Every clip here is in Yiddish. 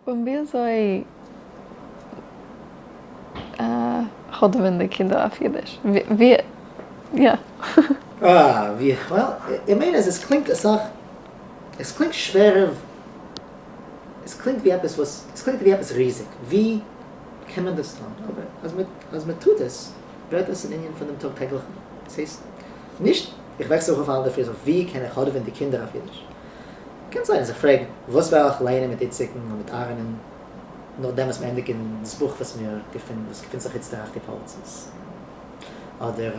און ווי אזוי האדעווען די קינדער אויף אידיש? ווי יא. אה, ווי, well, איך מיין אז עס קלינגט אסאך, עס קלינגט שווערער, עס קלינגט ווי עפעס וואס, עס קלינגט ווי עפעס ריזיג, ווי קען מען דאס טון? אבער אז מען, אז מען טוט עס, ווערט עס אן ענין פון דעם טאג טעגליכן, עס הייסט נישט איך וועק זיך אויף אלע אינדערפרי זאג ווי קען איך האדעווען די קינדער אויף אידיש? קען זיין אז איך פרעג וואס וועל איך לייענען מיט איציקן און מיט אהרנ'ן נאכדעם וואס מיר ענדיגן דאס בוך וואס מיר געפינען וואס געפינט זיך איצטער אויף די פאליצעס, אדער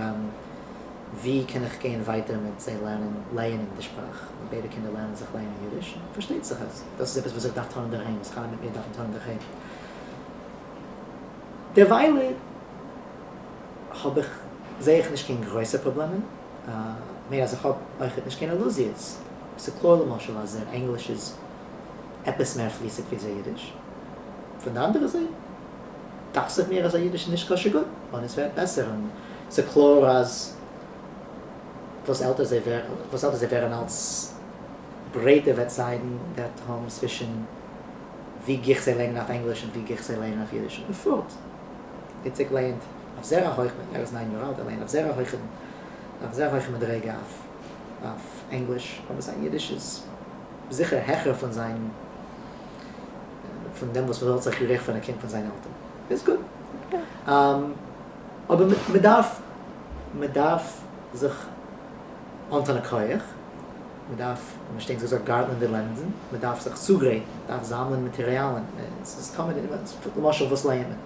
ווי קען איך גיין ווייטער מיט זיי לערנען לייענען די שפראך, ביידע קינדער לערנען זיך לייענען אידיש, פארשטייט זיך אז דאס איז עפעס וואס איך דארף טון אינדערהיים, וואס חנה מיט מיר דארפן טון אינדערהיים. דערוויילע האב איך זעה איך נישט קיין גרויסע פראבלעמען, מער אז איך האב אויכעט נישט קיין אילוזיעס, ס'קלאר למשל אז זייער ענגליש איז עפעס מער פליסיג ווי זייער אידיש, פון די אנדערע זייט דאכט זיך מיר אז זייער אידיש איז נישט כשר גוט און עס ווערט בעסער, און ס'קלאר אז וואס עלטער זיי וואס עלטער זיי ווערן אלס ברייטער וועט זיין דער תהום צווישן ווי גיך זיי לערנען אויף ענגליש און ווי גיך זיי לערנען אויף אידיש, און פארט איציק לערנט אויף זייער א הויכן, ער איז ניין יאר אלט, ער לערנט אויף זייער א הויכן, אויף זייער הויכע מדריגה אויף אויף ענגליש, אבער זיין אידיש איז זיכער העכער פון זיין, פון דעם וואס מ'וואלט זיך געריכט פון א קינד פון זיין עלטער. איז גוט. אבער מ'דארף, מ'דארף זיך אנטון א כח, מ'דארף, מישטיינס געזאגט, גארטלען די לענדן, מ'דארף זיך צוגרייטן, מ'דארף זאמלען מאטעריאלן, עס איז תמיד, למשל וואס לייענט מען?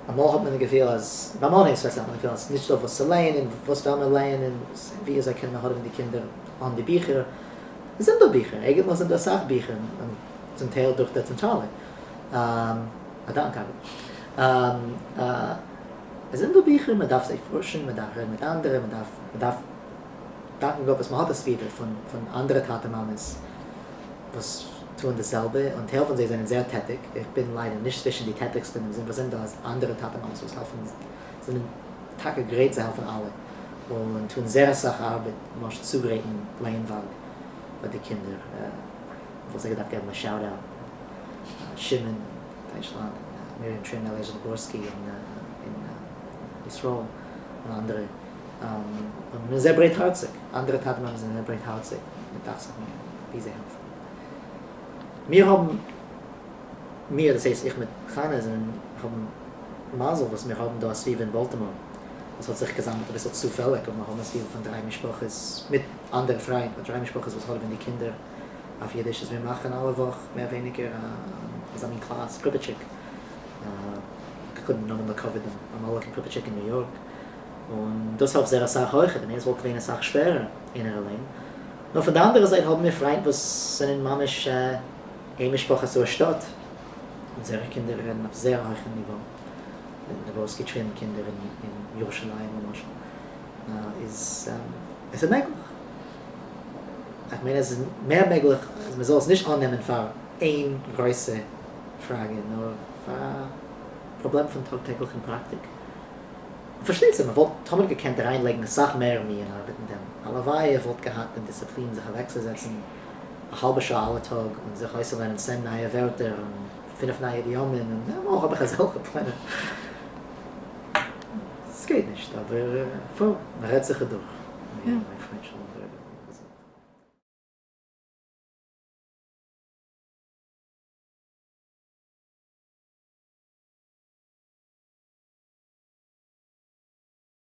אמאל האט מען די געפיל אז, ביים אנהייב ספעציעל האט מען די געפיל אז ס'איז נישטא וואס צו לייענען, וואס וועל מען לייענען, ווי אזוי קען מען האדעווען די קינדער אן די ביכער, עס זענען דא ביכער, אייגענטליך זענען דא אסאך ביכער, צום טייל דורך דער צענטראלע, א דאנק אגב, עס זענען דא ביכער, מען דארף זיי פארשן, מען דארף רעדן מיט אנדערע, מען דארף, מען דארף דאנקן גאט וואס מען האט א סביבה פון פון אנדערע טאטע מאמעס וואס טוען דאס זעלבע, און טייל פון זיי זענען זייער טעטיג, איך בין ליידער נישט צווישן די טעטיגסטע אין דעם זין וואס זענען דא אנדערע טאטע מאמעס וואס העלפן, זענען טאקע גרייט צו העלפן אלע, און טוען זייער אסאך ארבעט ממש צוגרייטן לערנווארג פאר די קינדער, איך וואלט זיי געדארפט געבן א shout out, שמעון אין דייטשלאנד, און מרים טרין אליעזר נאגורסקי אין ישראל, און אנדערע. און מען איז זייער ברייטהארציג, אנדערע טאטע מאמע זענען זייער ברייטהארציג, מען דארף זיך מער ווי זיי העלפן. מיר האבן, מיר דאס הייסט איך מיט חנה זענען, האבן מזל וואס מיר האבן דא א סביבה אין באלטימאר וואס האט זיך געזאמלט אביסל צופעליג, אבער מיר האבן א סביבה פון דריי משפחות מיט אנדערע פריינט, דריי משפחות וואס האדעווען די קינדער אויף אידיש, איז מיר מאכן אלע וואך מער ווייניגער אזא מין קלאס, פריפעטשיק, געקליבן נאמען לכבוד דעם אמאליגן פריפעטשיק אין ניו יארק. און דאס העלפט זייער אסאך אויכעט, און עס וואלט געווען אסאך שווערער איינער אליין. נאר פון די אנדערע זייט האבן מיר פריינט וואס זענען ממש איין משפחה צו א שטאט, און זייערע קינדער רעדן אויף זייער הויכע ניווא, די נאגורסקי טרין קינדער אין ירושלים למשל, איז עס איז מעגליך. איך מיין עס איז מער מעגליך אז מען זאל עס נישט אננעמען פאר איין גרויסע פראגע, נאר פאר א פראבלעם פון טאג טעגליכן פראקטיק. פארשטייט זיך מ'וואלט תמיד געקענט אריינלייגן אסאך מער מי און ארבעט אין דעם, הלוואי איך וואלט געהאט דעם דיסציפלין זיך אוועקצוזעצן א האלבע שעה אלע טאג און זיך אויסצולערנען צען נייע ווערטער און פינף נייע אידיאמען און אמאל האב איך אזעלכע פלענער. ס'גייט נישט אבער פארט, מ'רעדט זיך אדורך. מיין פריינט שלום.